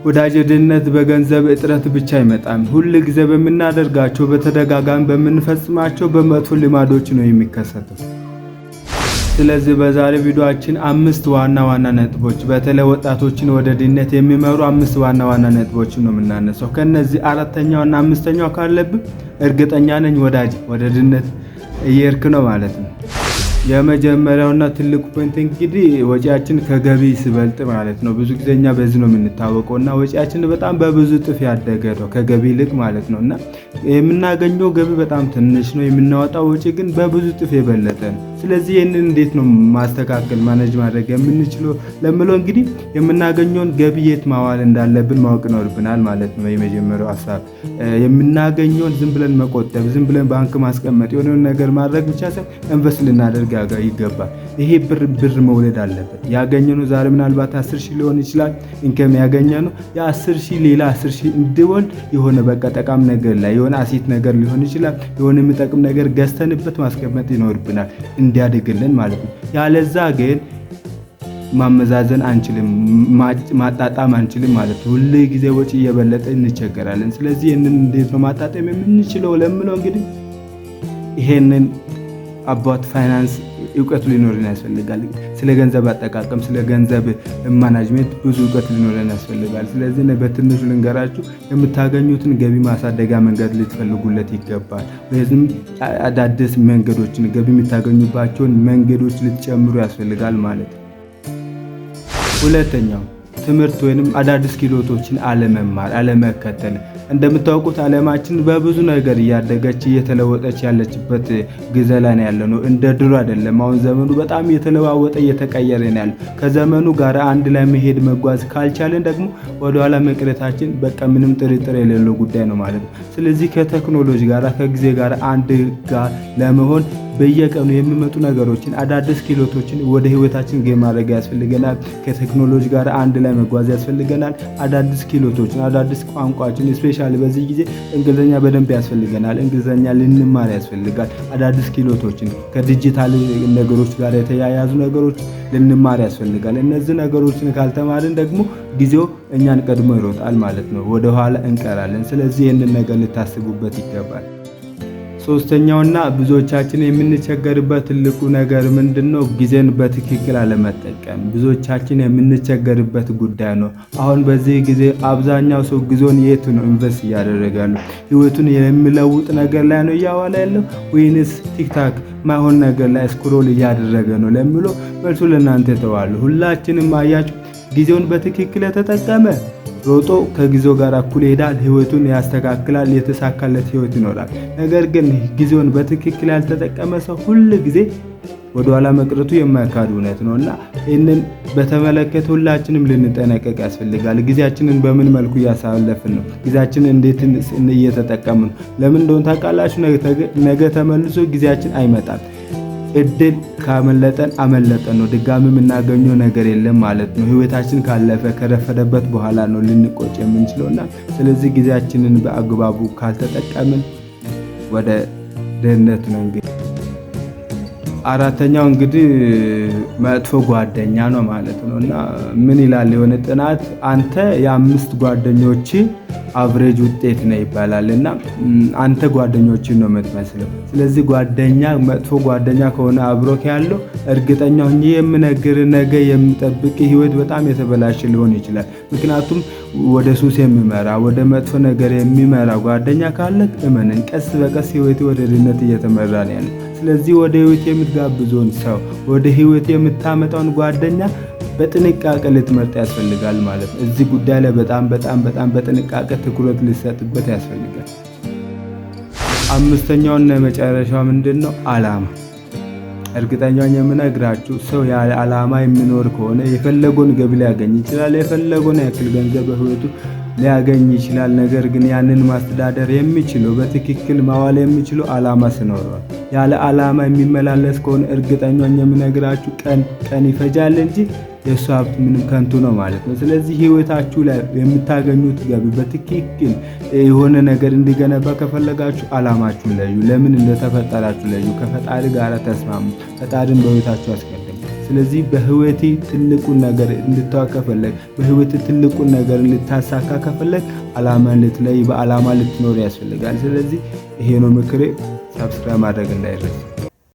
ወዳጅ፣ ድህነት በገንዘብ እጥረት ብቻ አይመጣም። ሁል ጊዜ በምናደርጋቸው፣ በተደጋጋሚ በምንፈጽማቸው በመጥፎ ልማዶች ነው የሚከሰተው። ስለዚህ በዛሬ ቪዲዮአችን አምስት ዋና ዋና ነጥቦች፣ በተለይ ወጣቶችን ወደ ድህነት የሚመሩ አምስት ዋና ዋና ነጥቦችን ነው የምናነሳው። ከነዚህ አራተኛውና አምስተኛው ካለብህ እርግጠኛ ነኝ ወዳጅ፣ ወደ ድህነት እየሄድክ ነው ማለት ነው። የመጀመሪያውና ትልቁ point እንግዲህ ወጪያችን ከገቢ ሲበልጥ ማለት ነው። ብዙ ጊዜ እኛ በዚህ ነው የምንታወቀው እና ወጪያችን በጣም በብዙ እጥፍ ያደገ ነው ከገቢ ይልቅ ማለት ነው። እና የምናገኘው ገቢ በጣም ትንሽ ነው፣ የምናወጣው ወጪ ግን በብዙ እጥፍ የበለጠ ነው። ስለዚህ ይህንን እንዴት ነው ማስተካከል፣ manage ማድረግ የምንችለው ለሚለው እንግዲህ የምናገኘውን ገቢ የት ማዋል እንዳለብን ማወቅ ይኖርብናል ማለት ነው። የመጀመሪያው ሀሳብ የምናገኘውን ዝም ብለን መቆጠብ፣ ዝም ብለን ባንክ ማስቀመጥ፣ የሆነውን ነገር ማድረግ ብቻ ሳይሆን invest ልናደርግ ይገባል። ይሄ ብር ብር መውለድ አለበት። ያገኘነው ዛሬ ምናልባት 10,000 ሊሆን ይችላል income ያገኘነው፣ የ10,000 ሌላ 10,000 እንዲወልድ የሆነ በቃ ጠቃሚ ነገር ላይ፣ የሆነ asset ነገር ሊሆን ይችላል፣ የሆነ የሚጠቅም ነገር ገዝተንበት ማስቀመጥ ይኖርብናል እንዲያድግልን ማለት ነው። ያለዛ ግን ማመዛዘን አንችልም፣ ማጣጣም አንችልም ማለት ነው። ሁሌ ጊዜ ወጪ እየበለጠ እንቸገራለን። ስለዚህ ይህንን እንዴት ነው ማጣጣም የምንችለው ለሚለው እንግዲህ ይሄንን about finance እውቀቱ ሊኖረን ያስፈልጋል። ስለ ገንዘብ አጠቃቀም፣ ስለ ገንዘብ management ብዙ እውቀት ሊኖረን ያስፈልጋል። ስለዚህ በትንሹ ልንገራችሁ፣ የምታገኙትን ገቢ ማሳደጊያ መንገድ ልትፈልጉለት ይገባል። ወይም አዳዲስ መንገዶችን፣ ገቢ የምታገኙባቸውን መንገዶች ልትጨምሩ ያስፈልጋል ማለት ነው። ሁለተኛው ትምህርት ወይንም አዳዲስ ክህሎቶችን አለመማር፣ አለመከተል። እንደምታውቁት ዓለማችን በብዙ ነገር እያደገች እየተለወጠች ያለችበት ጊዜ ላይ ነው ያለነው። እንደ ድሮ አይደለም። አሁን ዘመኑ በጣም እየተለዋወጠ እየተቀየረ ነው ያለው። ከዘመኑ ጋር አንድ ላይ መሄድ መጓዝ ካልቻልን ደግሞ ወደኋላ መቅረታችን በቃ ምንም ጥርጥር የሌለው ጉዳይ ነው ማለት ነው። ስለዚህ ከቴክኖሎጂ ጋር፣ ከጊዜ ጋር አንድ ጋር ለመሆን በየቀኑ የሚመጡ ነገሮችን፣ አዳዲስ ክህሎቶችን ወደ ህይወታችን gain ማድረግ ያስፈልገናል። ከቴክኖሎጂ ጋር አንድ ላይ መጓዝ ያስፈልገናል። አዳዲስ ክህሎቶችን፣ አዳዲስ ቋንቋዎችን፣ especially በዚህ ጊዜ እንግሊዝኛ በደንብ ያስፈልገናል። እንግሊዝኛ ልንማር ያስፈልጋል። አዳዲስ ክህሎቶችን፣ ከዲጂታል ነገሮች ጋር የተያያዙ ነገሮች ልንማር ያስፈልጋል። እነዚህ ነገሮችን ካልተማርን ደግሞ ጊዜው እኛን ቀድሞ ይሮጣል ማለት ነው። ወደኋላ እንቀራለን። ስለዚህ ይህንን ነገር ልታስቡበት ይገባል። ሶስተኛውና ብዙዎቻችን የምንቸገርበት ትልቁ ነገር ምንድነው? ጊዜን በትክክል አለመጠቀም። ብዙዎቻችን የምንቸገርበት ጉዳይ ነው። አሁን በዚህ ጊዜ አብዛኛው ሰው ጊዜውን የት ነው invest እያደረገ ያለው? ህይወቱን የሚለውጥ ነገር ላይ ነው እያዋለ ያለው ወይንስ TikTok ማይሆን ነገር ላይ scroll እያደረገ ነው ለሚለው መልሱ ለእናንተ እተዋለሁ። ሁላችንም አያችሁ፣ ጊዜውን በትክክል የተጠቀመ ሮጦ ከጊዜው ጋር እኩል ይሄዳል፣ ህይወቱን ያስተካክላል፣ የተሳካለት ህይወት ይኖራል። ነገር ግን ጊዜውን በትክክል ያልተጠቀመ ሰው ሁል ጊዜ ወደኋላ መቅረቱ የማይካድ እውነት ነው እና ይህንን በተመለከተ ሁላችንም ልንጠነቀቅ ያስፈልጋል። ጊዜያችንን በምን መልኩ እያሳለፍን ነው? ጊዜያችንን እንዴት እየተጠቀምን ነው? ለምን እንደሆነ ታውቃላችሁ? ነገ ተመልሶ ጊዜያችን አይመጣም። እድል ካመለጠን አመለጠን ነው። ድጋሚ የምናገኘው ነገር የለም ማለት ነው። ህይወታችን ካለፈ፣ ከረፈደበት በኋላ ነው ልንቆጭ የምንችለው እና ስለዚህ ጊዜያችንን በአግባቡ ካልተጠቀምን ወደ ድህነት ነው እንግዲህ። አራተኛው እንግዲህ መጥፎ ጓደኛ ነው ማለት ነው። እና ምን ይላል የሆነ ጥናት፣ አንተ የአምስት ጓደኞች average ውጤት ነህ ይባላል። እና አንተ ጓደኞችህን ነው የምትመስለው። ስለዚህ ጓደኛ መጥፎ ጓደኛ ከሆነ አብሮክ ያለው፣ እርግጠኛ ሆኜ የምነግርህ ነገ የሚጠብቅህ ህይወት በጣም የተበላሸ ሊሆን ይችላል። ምክንያቱም ወደ ሱስ የሚመራ፣ ወደ መጥፎ ነገር የሚመራ ጓደኛ ካለ እመነኝ፣ ቀስ በቀስ ህይወት ወደ ድህነት እየተመራ ነው ያለው። ስለዚህ ወደ ህይወት የምትጋብዘውን ሰው፣ ወደ ህይወት የምታመጣውን ጓደኛ በጥንቃቄ ልትመርጥ ያስፈልጋል ማለት ነው። እዚህ ጉዳይ ላይ በጣም በጣም በጣም በጥንቃቄ ትኩረት ሊሰጥበት ያስፈልጋል። አምስተኛውና የመጨረሻው ምንድን ነው? አላማ። እርግጠኛ የምነግራችሁ ሰው ያለ አላማ የሚኖር ከሆነ የፈለገውን ገቢ ሊያገኝ ይችላል። የፈለገውን ያክል ገንዘብ በህይወቱ ሊያገኝ ይችላል። ነገር ግን ያንን ማስተዳደር የሚችለው፣ በትክክል ማዋል የሚችለው አላማ ሲኖረው። ያለ አላማ የሚመላለስ ከሆነ እርግጠኛ የምነግራችሁ ቀን ቀን ይፈጃል እንጂ የእሱ ሀብት ምንም ከንቱ ነው ማለት ነው። ስለዚህ ህይወታችሁ ላይ የምታገኙት ገቢ በትክክል የሆነ ነገር እንዲገነባ ከፈለጋችሁ አላማችሁን ለዩ። ለምን እንደተፈጠራችሁ ለዩ። ከፈጣሪ ጋር ተስማሙ። ፈጣሪን በህይወታችሁ አስቀድሙ። ስለዚህ በህይወቴ ትልቁን ነገር እንድታወቅ ከፈለግ፣ በህይወቴ ትልቁን ነገር ልታሳካ ከፈለግ አላማን ልትለይ፣ በአላማ ልትኖር ያስፈልጋል። ስለዚህ ይሄ ነው ምክሬ። Subscribe ማድረግ እንዳይረሳ።